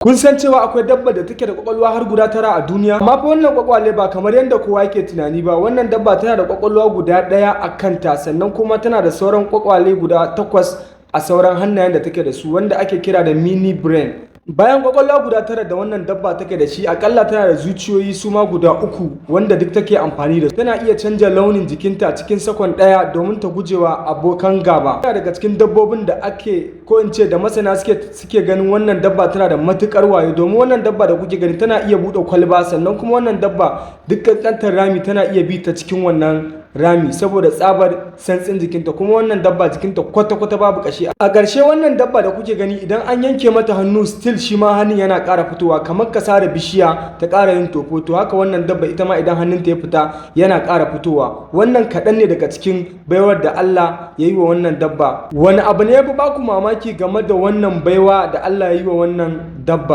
Kun san cewa akwai dabba da take da kwakwalwa har guda 9 a duniya? Amma fa wannan kwakwale ba kamar yadda kowa yake tunani ba. Wannan dabba tana da kwakwalwa guda ɗaya a kanta, sannan kuma tana da sauran kwakwale guda 8 a sauran hannayen da take da su, wanda ake kira da mini brain. Bayan kwakwalwa guda 9 da wannan dabba take da shi, akalla tana da zuciyoyi su ma guda 3 wanda duk take amfani da su. Tana iya canja launin jikinta cikin sakon ɗaya domin ta gujewa abokan gaba. Tana daga cikin dabbobin da ake, ko in ce da masana suke ganin wannan dabba tana da matukar wayo, domin wannan dabba da kuke gani tana iya buɗe kwalba, sannan kuma wannan dabba duk ƙanƙantar rami tana iya bi ta cikin wannan rami saboda tsabar santsin jikinta. Kuma wannan dabba jikinta kwata-kwata babu kashi. A ƙarshe, wannan dabba da kuke gani, idan an yanke mata hannu, still shi ma hannun yana ƙara fitowa. Kamar ka sare bishiya ta ƙara yin tofo, to haka wannan dabba ita ma idan hannunta ya fita yana ƙara fitowa. Wannan kaɗan ne daga cikin baiwar da Allah ya yi wa wannan dabba. Wani abu ne ya fi baku mamaki game da wannan baiwa da Allah ya yi wa wannan dabba?